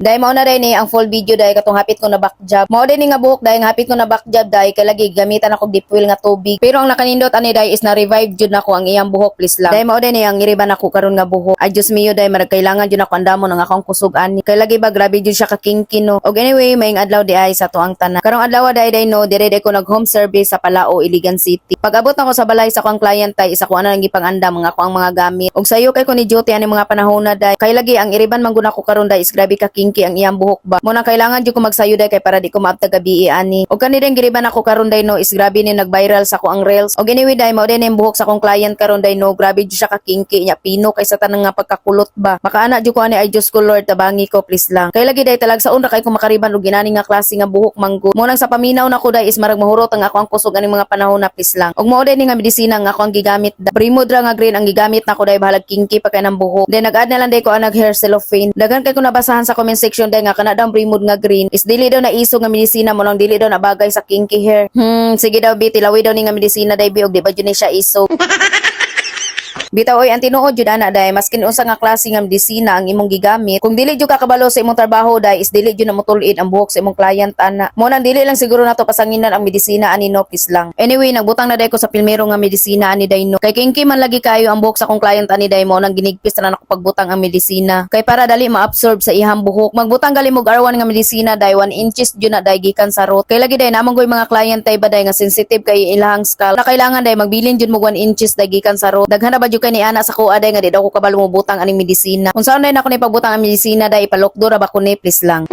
Dahil mao na rin eh, ang full video dahil katong hapit ko na back job. Mao din ni nga buhok dahil nga hapit ko na back job dahil kay lagi gamitan ako deep oil nga tubig. Pero ang nakanindot ani dahil is na revive jud nako ang iyang buhok, please lang. Dahil mao din eh, ang iriban ako karon nga buhok. Ay Diyos mio dahil marag kailangan jud ako andamon ang akong kusog ani. Kay lagi ba grabe jud siya ka kinky, no. Og anyway, maayong adlaw di ay sa tuang tanan. Karong adlaw dai dai no, dire dai ko nag home service sa Palao, Iligan City. Pag abot nako sa balay sa akong client ay isa ko ana nang gipangandam ang ako ang mga gamit. Og sayo kay ko ni duty ani mga panahon na day. Kay lagi ang iriban man gud ako karon day is grabe ka kinky ang iyang buhok ba. Mo nang kailangan jud ko magsayo day kay para di ko maabtag gabi ani. Og kani din giriban ako karon day no is grabe ni nag-viral sa ako ang reels. Og anyway day, mao din ang buhok sa akong client karon day no, grabe jud siya ka kinky nya, pino kay sa tanang nga pagkakulot ba. Makaana jud ko ani, ay Diyos ko Lord, tabangi ko, please lang. Kay lagi day talagsaon ra kay ko makariban og ginani nga klase nga buhok manggo. Mo nang sa paminaw nako day is marag mahurot ang ako ang kusog aning mga panahon na, please lang. Og mao din nga medisina nga ako ang gigamit. Primo dra nga green ang gigamit nako day, bahalag kinky pa kay ng buhok. Then nag-add na lang day ko ang nag hair cellophane. Daghan kay ko nabasahan sa comment section day nga kana daw Primod nga green is dili daw na iso nga medisina, mo nang dili daw na bagay sa kinky hair. Sige daw bi, tilawi daw ni nga medisina day bi og di ba jud ni siya iso. Bitaw oy, ang tinuod jud ana day, maskin unsa nga klase nga medisina ang imong gigamit, kung dili jud ka kabalo sa imong trabaho day is dili jud na motulid ang buhok sa imong client ana. Mo nang dili lang siguro nato pasanginan ang medisina ani no, please lang. Anyway, nagbutang na day ko sa pilmero nga medisina ani day no. Kay kinky man lagi kayo ang buhok sa akong client ani day, mo nang ginigpis na nako pagbutang ang medisina. Kay para dali ma-absorb sa iyang buhok. Magbutang gali mo R1 nga medisina day, 1 inches jud na day gikan sa root. Kay lagi day namang goy mga client tay ba day nga sensitive kay ilahang scalp. Na kailangan day magbilin jud mo 1 inches day gikan sa root. Daghan na ba jud kay ni ana sa kuha day nga di daw ko kabalo mo butang aning medisina. Kung saan day nako ni pagbutang ang medisina day, ipalukdo ra ba ko ni, please lang.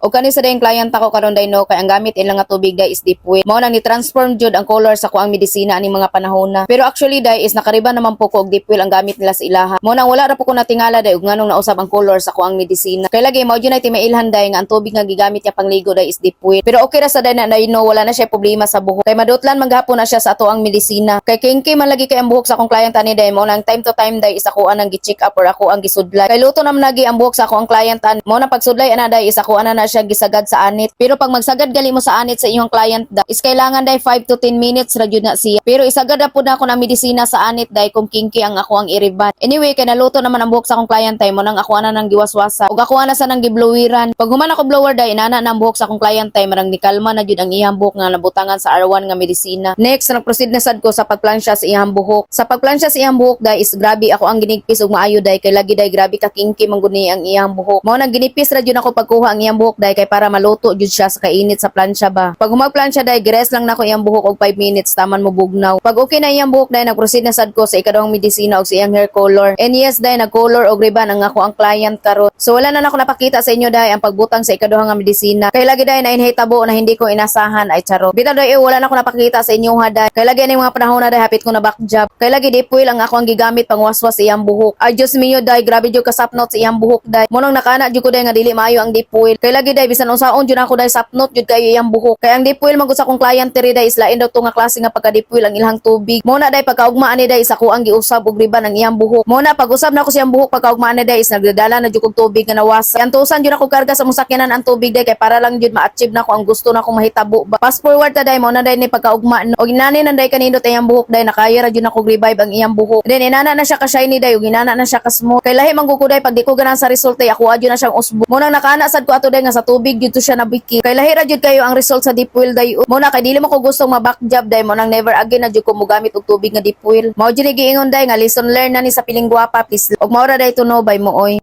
O kani sa dayong client ako karon day no, kay ang gamit ilang nga tubig day is deep well. Mao nang ni-transform jud ang color sa kuang medisina aning mga panahon na. Pero actually day is nakariba naman po ko og deep well ang gamit nila sa ilaha. Mao nang wala ra po ko natingala day ug nganong nausab ang color sa kuang medisina. Kay lagi mao jud nay timailhan day nga ang tubig nga gigamit niya pangligo day is deep well. Pero okay ra sa day na day no, wala na siya problema sa buhok. Kay madutlan man gahapon na siya sa ato ang medisina. Kay kinky man lagi kay ang buhok sa akong client ani day, mao nang time to time day is ako anang gi-check up or ako ang gisudlay. Kay luto naman lagi ang buhok sa ako ang client an. Mao nang pagsudlay ana day is ako ana na siya gisagad sa anit. Pero pag magsagad gali mo sa anit sa iyong client da, is kailangan day 5 to 10 minutes ra jud na siya. Pero isagad na pud ako ng medisina sa anit day kung kinky ang ako ang iriban. Anyway, kay naluto naman ang buhok sa akong client day, mo nang ako ana nang giwaswasa. Ug ako ana sa nang gibloweran. Pag human ako blower day, inana na ang buhok sa akong client day, marang nikalma na jud ang iyang buhok nga nabutangan sa R1 nga medisina. Next, nagproceed na sad ko sa pagplansya sa iyang buhok. Sa pagplansya sa iyang buhok day is grabe ako ang ginigpis og maayo day, kay lagi day grabe ka kinky man gud ni ang iyang buhok. Mao nang ginipis ra jud ako pagkuha ang iyang buhok day kay para maluto jud siya sa kainit sa plansya ba. Pag humagplansya day, gires lang nako iyang buhok og 5 minutes taman mo bugnaw. Pag okay na iyang buhok day, nagproceed na sad ko sa ikaduhang medisina og sa iyang hair color. And yes day, nag-color og riban ang ako ang client karon. So wala na nako napakita sa inyo day ang pagbutang sa ikaduhang nga medisina. Kay lagi day na inhitabo na hindi ko inasahan, ay charot. Bitaw day, eh, wala na ako napakita sa inyo ha day. Kay lagi ning mga panahon na day hapit ko na back job. Kay lagi di puil ang ako ang gigamit pangwaswas sa iyang buhok. Ay Diyos mio day, grabe jud ka sapnot sa iyang buhok day. Mo nang nakana jud ko day nga dili maayo ang deep oil. Kay lagi day bisan unsaon jud ako day, sapnot jud kayo iyang buhok. Kay ang deep oil man gud sa akong client diri day is lain daw to nga klase nga pagka deep oil ang ilang tubig. Mo na day pagkaugma ani day sa ako ang giusab og riban ang iyang buhok. Mo na pag usab na ako siyang buhok pagkaugma ani day is nagdadala na jud kog tubig nga nawas. Kay antusan jud ako karga sa mong sakyanan ang tubig day kay para lang jud ma-achieve na ko ang gusto na akong mahitabo ba. Fast forward ta day, mo na day ni pagkaugma no. Og inani nan day kanindot iyang buhok day, nakaya ra jud ako revive ang iyang buhok. Then inana na siya ka shiny day ug inana na siya ka smooth. Kay lahi man gud ko day pag di ko ganahan sa result day, ako adyo na siyang usbo. Mo nang nakana sad ko ato day nga sa tubig jud to siya nabiki. Kay lahi ra jud kayo ang result sa deep well day. Mo na kay dili mo ko gustong ma-back job day, mo nang never again na jud ko mogamit og tubig nga deep well. Mao jud ni giingon day nga lesson learn na ni sa piling gwapa, please. Og mao ra day to no, bye mo oy.